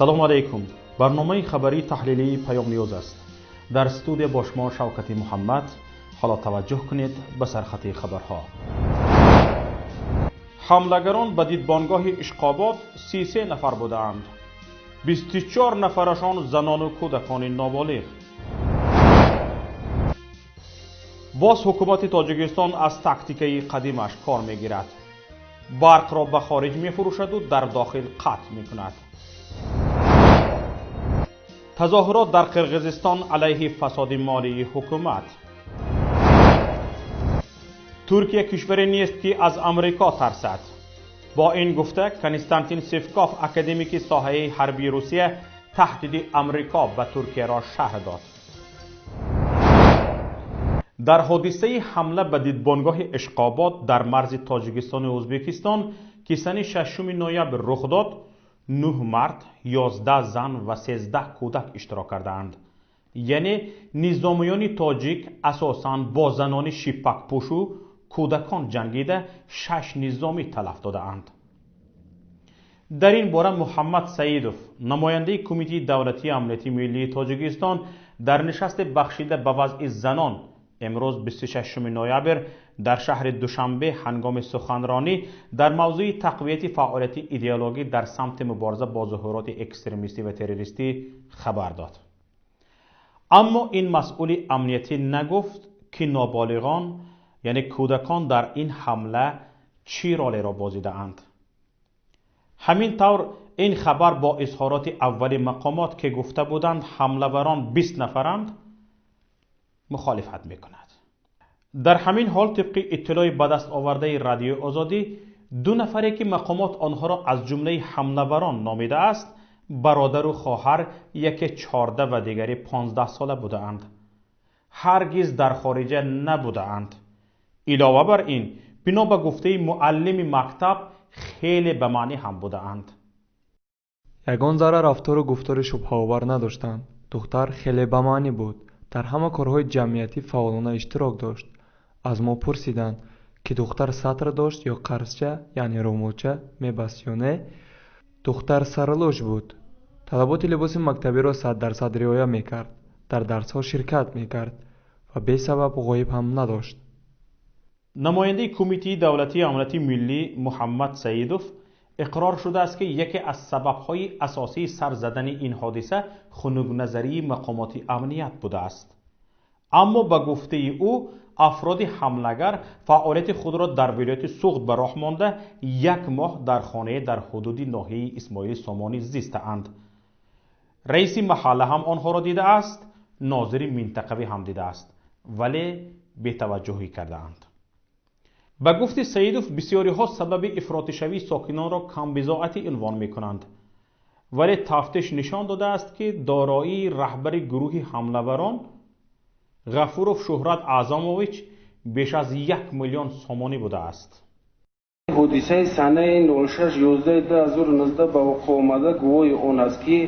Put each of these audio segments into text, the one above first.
Салому алайкум. Барномаи хабарии таҳлилии Паём Ньюз аст. Дар студия бо шумо Шавкати Муҳаммад. Ҳоло таваҷҷӯҳ кунед ба сархати хабарҳо. Ҳамлагарон ба дидбонгоҳи Ишқобод 33 нафар будаанд. 24 нафарашон занону кӯдакони ноболиғ. Боз ҳукумати Тоҷикистон аз тактикаи қадимаш кор мегирад. Барқро ба хориҷ мефурӯшаду дар дохил қатъ мекунад. Тазоҳурот дар Қирғизистон алайҳи фасоди молии ҳукумат. Туркия кишваре нест, ки аз Амрико тарсад. Бо ин гуфта Константин Сивков, академики соҳаи ҳарбии Русия, таҳдиди Амрико ба Туркияро шарҳ дод. Дар ҳодисаи ҳамла ба дидбонгоҳи Ишқобод дар марзи Тоҷикистону Ӯзбекистон, ки санаи 6 ноябр рух дод, 9 мард, 11 зан ва 13 кӯдак иштирок кардаанд. Яъне низомиёни тоҷик асосан бо занони шиппакпӯшу кӯдакон ҷангида 6 низомӣ талаф додаанд. Дар ин бора Муҳаммад Саидов, намояндаи Кумитаи давлатии амнияти миллии Тоҷикистон, дар нишасти бахшида ба вазъи занон имрӯз 26 ноябр дар шаҳри Душанбе ҳангоми суханронӣ дар мавзӯи тақвияти фаъолияти идеологӣ дар самти мубориза бо зуҳуроти экстремистӣ ва террористӣ хабар дод. Аммо ин масъули амниятӣ нагуфт, ки ноболиғон, яъне кӯдакон, дар ин ҳамла чӣ ролеро бозидаанд. Ҳамин тавр ин хабар бо изҳороти аввали мақомот, ки гуфта буданд ҳамлаварон 20 нафаранд, мухолифат мекунад. Дар ҳамин ҳол, тибқи иттилои ба даст овардаи Радиои Озодӣ, ду нафаре, ки мақомот онҳоро аз ҷумлаи ҳамлаварон номидааст, бародару хоҳар, яке 14 ва дигаре 15 сола будаанд. Ҳаргиз дар хориҷа набудаанд. Илова бар ин, бино ба гуфтаи муаллими мактаб, хеле ба маънӣ ҳам будаанд. Ягон зарра рафтору гуфтори шубҳаовар надоштанд. Духтар хеле ба маънӣ буд. Дар ҳама корҳои ҷамъиятӣ фаъолона иштирок дошт. Аз мо пурсиданд, ки духтар сатр дошт ё қарзча, яъне румолча мебаст ё не. Духтар сарлӯш буд. Талаботи либоси мактабиро 100% риоя мекард, дар дарсҳо ширкат мекард ва бесабаб ғоиб ҳам надошт. Намояндаи Кумитаи давлатии амнияти миллӣ Муҳаммад Саидов иқрор шудааст, ки яке аз сабабҳои асосии сар задани ин ҳодиса хунукназарии мақомоти амният будааст. Аммо ба гуфтаи ӯ, афроди ҳамлагар фаъолияти худро дар вилояти Суғд ба роҳ монда, як моҳ дар хонае дар ҳудуди ноҳияи Исмоили Сомонӣ зистаанд. Раиси маҳалла ҳам онҳоро дидааст, нозири минтақавӣ ҳам дидааст, вале бетаваҷҷӯҳӣ кардаанд. Ба гуфти Саидов, бисёриҳо сабаби ифротишавии сокинонро камбизоатӣ унвон мекунанд, вале тафтиш нишон додааст, ки дороии раҳбари гурӯҳи ҳамлаварон Ғафуров Шӯҳрат Аъзамович беш аз 1 миллион сомонӣ будааст. Ҳодисаи санаи 06.11.2019 ба вуқӯъ омада гувоҳи он аст, ки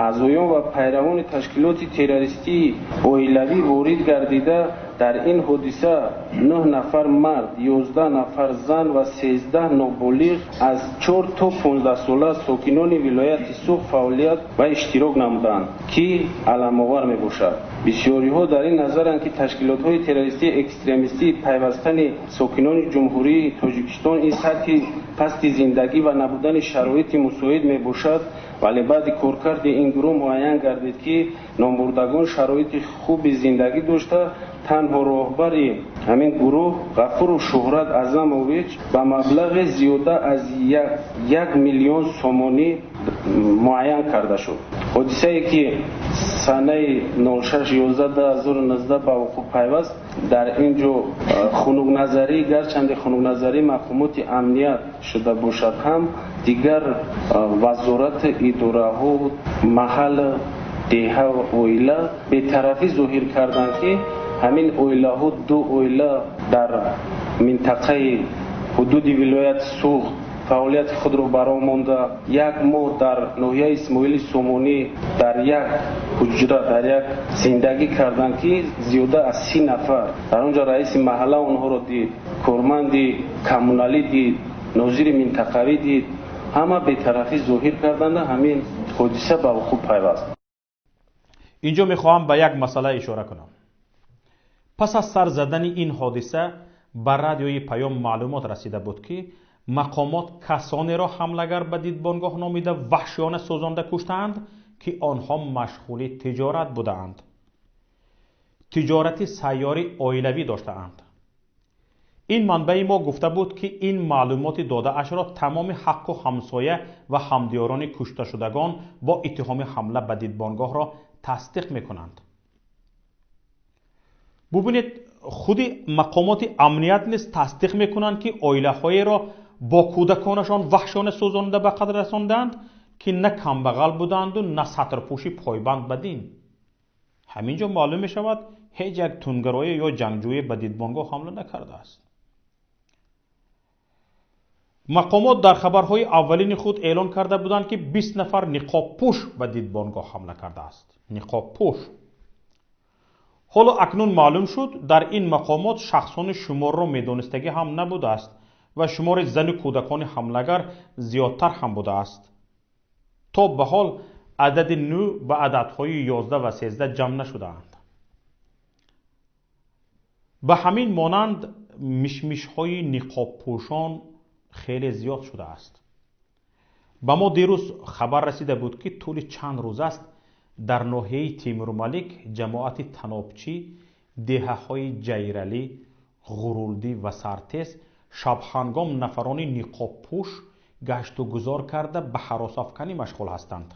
аъзоён ва пайравони ташкилоти террористии оилавӣ ворид гардида, дар ин ҳодиса 9 нафар мард, 11 нафар зан ва 13 ноболиғ аз 4 то 15 сола сокинони вилояти Суғд фаъолият ва иштирок намуданд, ки аламовар мебошад. Бисёриҳо дар ин назаранд, ки ташкилотҳои террористии экстремистӣ пайвастани сокинони Ҷумҳурии Тоҷикистон ин сатҳи пасти зиндагӣ ва набудани шароити мусоид мебошад, вале баъди коркарди ин гурӯҳ муайян гардид, ки номбурдагон шароити хуби зиндагӣ дошта, танҳо роҳбари ҳамин гурӯҳ Ғафуров Шӯҳрат Аъзамович ба маблағи зиёда аз 1 миллион сомонӣ муайян карда шуд. Ҳодисае, ки санаи 06.11.2019 ба вуқӯъ пайваст, дар ин ҷо хунукназарӣ, гарчанде хунукназарии мақомоти амният шуда бошад ҳам, дигар вазорат, идораҳо, маҳал, деҳа ва оила бетарафӣ зоҳир карданд, ки ҳамин оилаҳо ду оила дар минтақаи ҳудуди вилояти Суғд фаъолияти худро бароҳ монда, як моҳ дар ноҳияи Исмоили Сомонӣ дар як ҳуҷра, дар як зиндагӣ карданд, ки зиёда аз 30 нафар. Дар он ҷо раиси маҳалла онҳоро дид, корманди коммуналӣ дид, нозири минтақавӣ дид, ҳама бетарафӣ зоҳир карданд. Ҳамин Ҳодиса ба вуқӯъ пайваст. Инҷо мехоҳам ба як масъала ишора кунам. Пас аз сар задани ин ҳодиса ба радиои Паём маълумот расида буд, ки мақомот касонеро ҳамлагар ба дидбонгоҳ номида ваҳшиёна сӯзонда куштаанд, ки онҳо машғули тиҷорат будаанд. Тиҷорати сайёри оилавӣ доштаанд. Ин манбаи мо гуфта буд, ки ин маълумоти додаашро тамоми ҳаққу ҳамсоя ва ҳамдиёрони кушташудагон бо иттиҳоми ҳамла ба дидбонгоҳро тасдиқ мекунанд. Бубинед, худи мақомоти амният низ тасдиқ мекунанд, ки оилаҳоеро бо кӯдаконашон ваҳшиёна сӯзонда ба қатл расондаанд, ки на камбағал буданду, на сатрпӯши пойбанд ба дин. Ҳамин ҷо маълум мешавад, ҳеҷ як тунгарое ё ҷангҷӯе ба дидбонгоҳ ҳамла накардааст. Мақомот дар хабарҳои аввалини худ эълон карда буданд, ки 20 нафар ниқобпӯш ба дидбонгоҳ ҳамла кардааст. Ниқобпӯш. Ҳоло акнун маълум шуд, дар ин мақомот шахсони шуморро медонистагӣ ҳам набудааст ва шумори зану кӯдакони ҳамлагар зиёдтар ҳам будааст. То ба ҳол адади 9 ба ададҳои 11 ва 13 ҷамъ нашудаанд. Ба ҳамин монанд мишмишҳои ниқобпӯшон хеле зиёд шудааст. Ба мо дирӯз хабар расида буд, ки тӯли чанд рӯз аст дар ноҳияи Темурмалик ҷамоати Танобчӣ, деҳаҳои Ҷайралӣ, Ғурулдӣ ва Сартез шабҳангом нафарони ниқобпӯш гашту гузор карда ба ҳаросафканӣ машғул ҳастанд.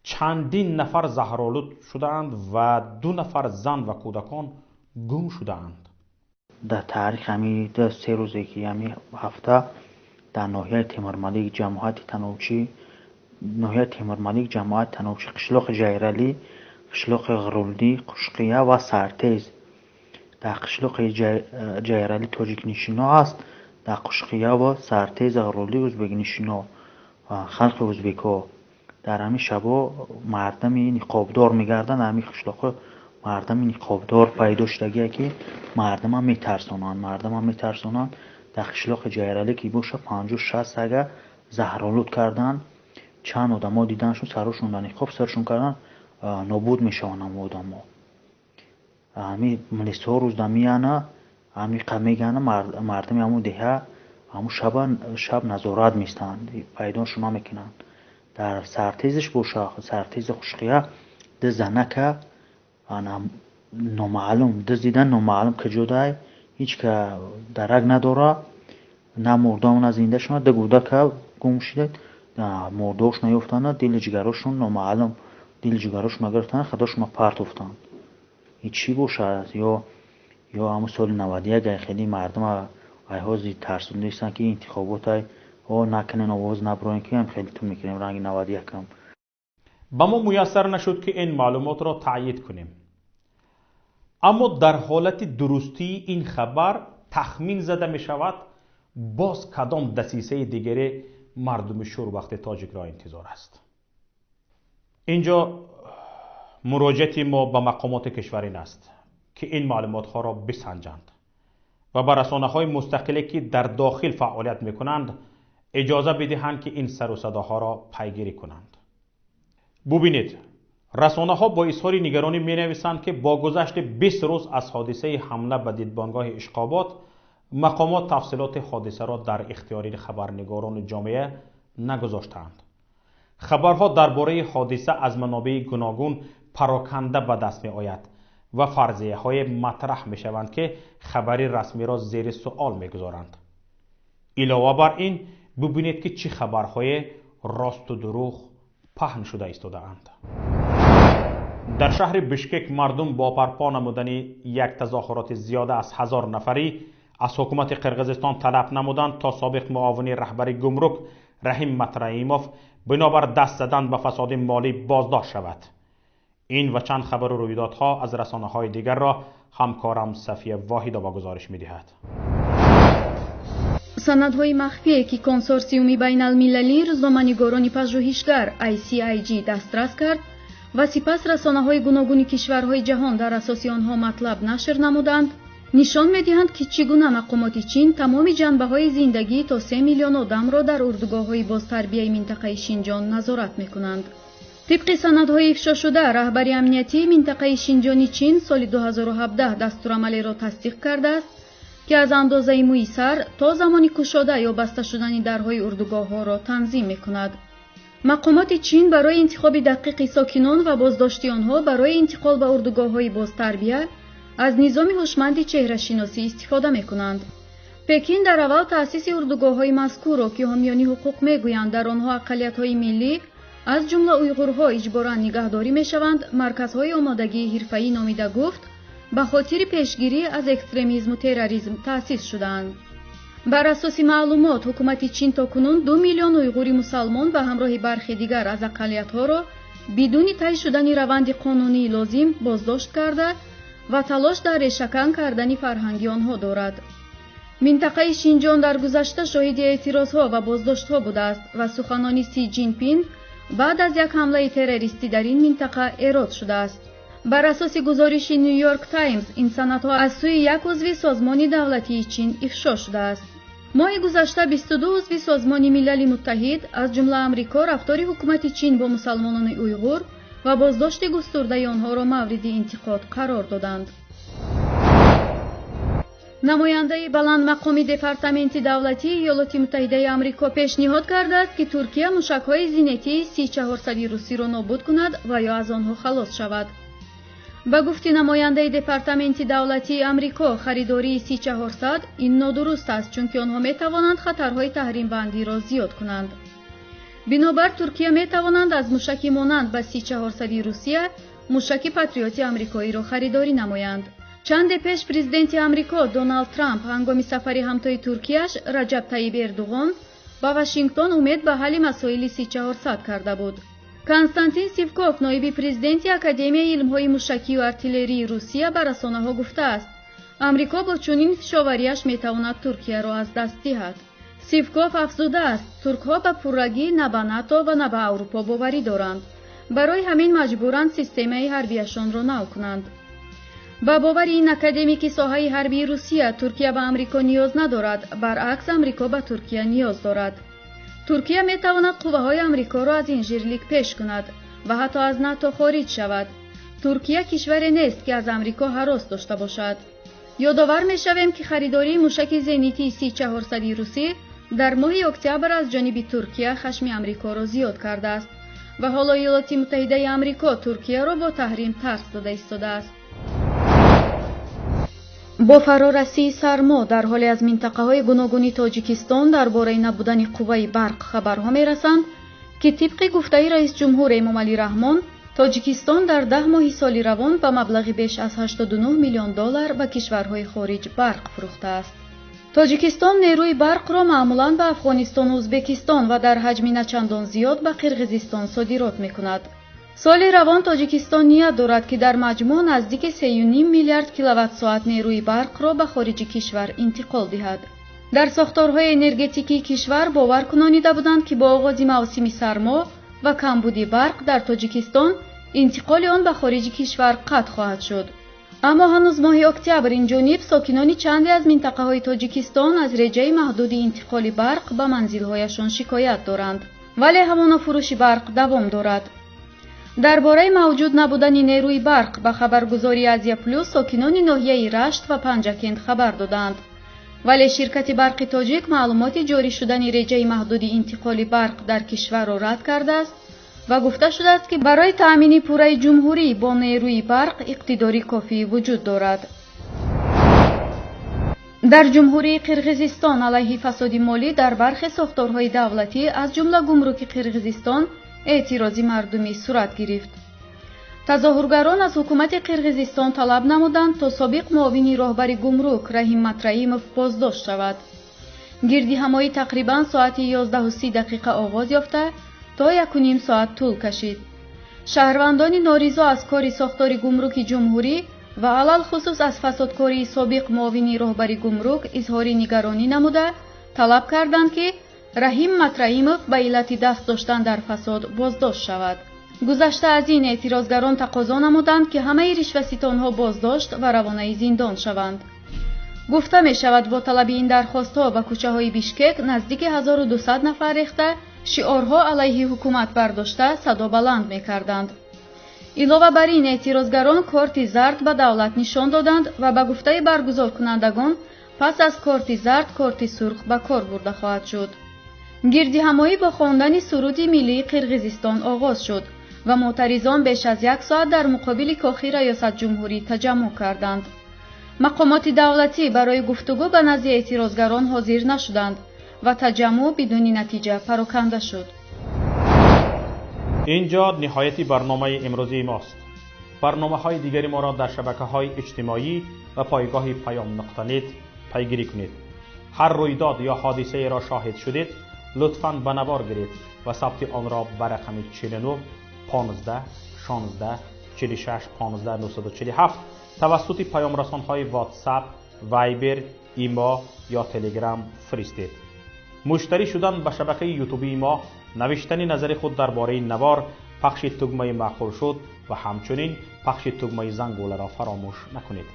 Чандин нафар заҳролуд шудаанд ва 2 нафар зан ва кӯдакон гум шудаанд. Дар таърих ҳамин 2-3 рӯзе ки ҳамин ҳафта дар ноҳияи Темурмалик ҷамоати Танобчӣ, ноҳияи Темурмалик ҷамоати Танобчӣ, қишлоқи Ҷайралӣ, қишлоқи Ғурулдӣ, Қушқия ва Сартез. Дар қишлоқи Ҷайралӣ тоҷикнишино аст, дар Қушқия ва Сартез, Ғурулдӣ ӯзбекнишино, халқи ӯзбекҳо. Дар ҳамин шабҳо мардами ниқобдор мегарданд, дар ҳамин қишлоқҳо мардами ниқобдор пайдо шудагие, ки мардама метарсонанд, мардама метарсонанд. Дар қишлоқи Ҷайралӣ ки боша 50-60 ага заҳролуд карданд, чанд одамо диданшон, сарошон дар ниқоб саршон карданд, нобуд мешаванд ҳамон одамо. Ҳамин милисҳо рӯзда меяна, ҳамин мегӯянд мардами ҳамон деҳа ҳамон шаба шаб назорат местанд, пайдошон намекунанд. Дар Сартезиш боша, Сартези Қушқия ду занака номаълум дуздидан, номаълум куҷодай, ҳеҷ ка дарак надора, на мурдао на зиндашона, ду гудака гум шуда, мурдаошона ёфтанд, дили ҷигарошон номаълум, дили ҷигарошона гирифтанд, худошона партофтанд. Ин чӣ бошад? Ё ҳамун соли 91 ай хеле мардума айҳози тарсондистанд, ки интихоботай о накунен, овоз наброен, ки ҳам хеле ту мекунем ранги 91-ам. Ба мо муяссар нашуд, ки ин маълумотро таъйид кунем. Аммо дар ҳолати дурустии ин хабар тахмин зада мешавад, боз кадом дасисаи дигаре мардуми шурбахти тоҷикро интизор аст. Инҷо муроҷиати мо ба мақомоти кишвар ин аст, ки ин маълумотҳоро бисанҷанд ва ба расонаҳои мустақиле, ки дар дохил фаъолият мекунанд, иҷоза бидиҳанд, ки ин сару садоҳоро пайгирӣ кунанд. Бубинед, расонаҳо бо изҳори нигаронӣ менависанд, ки бо гузашти 20 рӯз аз ҳодисаи ҳамла ба дидбонгоҳи Ишқобод мақомот тафсилоти ҳодисаро дар ихтиёри хабарнигорони ҷомеа нагузоштаанд. Хабарҳо дар бораи ҳодиса аз манобеи гуногун пароканда ба даст меояд ва фарзияҳое матраҳ мешаванд, ки хабари расмиро зери суол мегузоранд. Илова бар ин бубинед, ки чӣ хабарҳое росту дурӯғ паҳн шуда истодаанд. Дар шаҳри Бишкек мардум бо барпо намудани як тазоҳуроти зиёда аз 1000 нафарӣ аз ҳукумати Қирғизистон талаб намуданд, то собиқ муовини раҳбари гумрук Раҳим Матраимов бинобар даст задан ба фасоди молӣ боздошт шавад. Ин ва чанд хабару рӯйдодҳо аз расонаҳои дигарро ҳамкорам Сафия Воҳидова гузориш медиҳад. Санадҳои махфие, ки консорсиуми байналмилалии рӯзноманигорони пажӯҳишгар ICIJ дастрас кард ва сипас расонаҳои гуногуни кишварҳои ҷаҳон дар асоси онҳо матлаб нашр намуданд, Нишон медиҳанд, ки чӣ гуна мақомоти Чин тамоми ҷанбаҳои зиндагӣ то 3 миллион одамро дар урдугоҳҳои бозтарбияи минтақаи Шинҷон назорат мекунанд. Тибқи санадҳои ифшошуда, раҳбари амниятии минтақаи Шинҷони Чин соли 2017 дастурамалеро тасдиқ кардааст, ки аз андозаи мӯи сар то замони кушода ё баста шудани дарҳои урдугоҳҳоро танзим мекунад. Мақомоти Чин барои интихоби дақиқи сокинон ва боздошти онҳо барои интиқол ба урдугоҳҳои бозтарбия аз низоми ҳушманди чеҳрашиносӣ истифода мекунанд. Пекин дар аввал таъсиси урдугоҳҳои мазкурро, ки ҳомиёни ҳуқуқ мегӯянд дар онҳо ақаллиятҳои миллӣ аз ҷумла уйғурҳо иҷборан нигаҳдорӣ мешаванд, марказҳои омодагии ҳирфаӣ номида гуфт, ба хотири пешгирӣ аз экстремизму терроризм таъсис шудаанд. Бар асоси маълумот, ҳукумати Чин то кунун 2 миллион уйғури мусалмон ба ҳамроҳи бархе дигар аз ақаллиятҳоро бидуни тай шудани раванди қонунии лозим боздошт карда ва талош дар решакан кардани фарҳанги онҳо дорад. Минтақаи Шинҷон дар гузашта шоҳиди эътирозҳо ва боздоштҳо будааст ва суханони Си Ҷинпин баъд аз як ҳамлаи террористӣ дар ин минтақа эрод шудааст. Бар асоси гузориши Нью-Йорк Таймс, ин санадҳо аз сӯи як узви созмони давлатии Чин ифшо шудааст. Моҳи гузашта 22 узви Созмони Милали Муттаҳид, аз ҷумла Амрико, рафтори ҳукумати Чин бо мусалмонони уйғур ва боздошти густурдаи онҳоро мавриди интиқод қарор доданд. Намояндаи баландмақоми Департаменти давлатии Иёлоти Муттаҳидаи Амрико пешниҳод кардааст, ки Туркия мушакҳои зинетии С-400 русиро нобуд кунад ва ё аз онҳо халос шавад. Ба гуфти намояндаи Департаменти давлатии Амрико, харидории С-400 ин нодуруст аст, чунки онҳо метавонанд хатарҳои таҳримбандиро зиёд кунанд. Бинобар Туркия метавонанд аз мушаки монанд ба С-400 Русия мушаки Патриоти амрикоиро харидорӣ намоянд. Чанде пеш президенти Амрико Доналд Трамп ҳангоми сафари ҳамтои Туркияш Раҷаб Таиб Эрдуғон ба Вашингтон умед ба ҳалли масоили С-400 карда буд. Константин Сивков, ноиби президенти Академияи илмҳои мушакию артиллерии Русия, ба расонаҳо гуфтааст, Амрико бо чунин фишоварияш метавонад Туркияро аз даст диҳад. Сивков афзудааст, туркҳо ба пуррагӣ на ба НАТО ва на ба Аврупо боварӣ доранд. Барои ҳамин маҷбуранд системаи ҳарбияшонро нав кунанд. Ба бовари ин академики соҳаи ҳарбии Русия, Туркия ба Амрико ниёз надорад, баръакс Амрико ба Туркия ниёз дорад. Туркия метавонад қувваҳои Амрикоро аз Инжирлик пеш кунад ва ҳатто аз НАТО хориҷ шавад. Туркия кишваре нест, ки аз Амрико ҳарос дошта бошад. Ёдовар мешавем, ки харидории мушаки зенитии С-400 русӣ дар моҳи октябр аз ҷониби Туркия хашми Амрикоро зиёд кардааст ва ҳоло Иёлоти Муттаҳидаи Амрико Туркияро бо таҳрим тарс дода истодааст. Бо фарорасии сармо дар ҳоле аз минтақаҳои гуногуни Тоҷикистон дар бораи набудани қувваи барқ хабарҳо мерасанд, ки тибқи гуфтаи раисҷумҳур Эмомалӣ Раҳмон, Тоҷикистон дар 10 моҳи соли равон ба маблағи беш аз 89 миллион доллар ба кишварҳои хориҷ барқ фурӯхтааст. Тоҷикистон нерӯи барқро маъмулан ба Афғонистону Ӯзбекистон ва дар ҳаҷми начандон зиёд ба Қирғизистон содирот мекунад. Соли равон Тоҷикистон ният дорад, ки дар маҷмӯъ наздики 3,5 миллиард киловатт-соат нерӯи барқро ба хориҷи кишвар интиқол диҳад. Дар сохторҳои энергетикии кишвар бовар кунонида буданд, ки бо оғози мавсими сармо ва камбуди барқ дар Тоҷикистон интиқоли он ба хориҷи кишвар қатъ хоҳад шуд. Аммо ҳанӯз моҳи октябр инҷониб сокинони чанде аз минтақаҳои Тоҷикистон аз реҷаи маҳдуди интиқоли барқ ба манзилҳояшон шикоят доранд, вале ҳамоно фурӯши барқ давом дорад. Дар бораи мавҷуд набудани нерӯи барқ ба хабаргузории Азия Плюс сокинони ноҳияи Рашт ва Панҷакент хабар доданд. Вале ширкати барқи тоҷик маълумоти ҷорӣ шудани реҷаи маҳдуди интиқоли барқ дар кишварро рад кардааст ва гуфта шудааст, ки барои таъмини пурраи ҷумҳурӣ бо нерӯи барқ иқтидори кофӣ вуҷуд дорад. Дар Ҷумҳурии Қирғизистон алайҳи фасоди молӣ дар бархе сохторҳои давлатӣ, аз ҷумла гумруки Қирғизистон, эътирози мардумӣ сурат гирифт. Тазоҳургарон аз ҳукумати Қирғизистон талаб намуданд, то собиқ муовини роҳбари гумрук Раҳим Матраимов боздошт шавад. Гирдиҳамоӣ тақрибан соати 11:30 дақиқа оғоз ёфта то 1,5 соат тӯл кашид. Шаҳрвандони норизо аз кори сохтори гумруки ҷумҳурӣ ва алалхусус аз фасодкории собиқ муовини роҳбари гумрук изҳори нигаронӣ намуда талаб карданд, ки Раҳим Матраимов ба иллати даст доштан дар фасод боздошт шавад. Гузашта аз ин эътирозгарон тақозо намуданд, ки ҳамаи ришваситонҳо боздошт ва равонаи зиндон шаванд. Гуфта мешавад, бо талаби ин дархостҳо ба кӯчаҳои Бишкек наздики 1200 нафар рехта, шиорҳо алайҳи ҳукумат бардошта, садо баланд мекарданд. Илова бар ин, эътирозгарон корти зард ба давлат нишон доданд ва ба гуфтаи баргузоркунандагон, пас аз корти зард корти сурх ба кор бурда хоҳад шуд. Гирдиҳамоӣ бо хондани суруди миллии Қирғизистон оғоз шуд ва мӯътаризон беш аз як соат дар муқобили кохи раёсатҷумҳурӣ таҷаммуъ карданд. Мақомоти давлатӣ барои гуфтугӯ ба назди эътирозгарон ҳозир нашуданд ва таҷаммуъ бидуни натиҷа пароканда шуд. Инҷо ниҳояти барномаи имрӯзии мост. Барномаҳои дигари моро дар шабакаҳои иҷтимоӣ ва пойгоҳи паём нуқта нет пайгирӣ кунед. Ҳар рӯйдод ё ҳодисаеро шоҳид шудед, лутфан ба навор гиред ва сабти онро ба рақами 49 15 16 46 15 947 тавассути паёмрасонҳои WhatsApp, Viber, Имо ё Telegram фиристед. Муштарӣ шудан ба шабакаи ютубии мо, навиштани назари худ дар бораи навор, пахши тугмаи маъқул шуд ва ҳамчунин пахши тугмаи зангуларо фаромӯш накунед.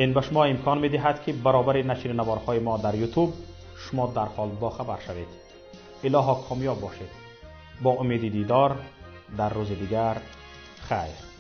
Ин ба шумо имкон медиҳад, ки баробари нашри наворҳои мо дар ютуб шумо дарҳол бохабар шавед. Илоҳо комёб бошед. Бо умеди дидор дар рӯзи дигар, хайр.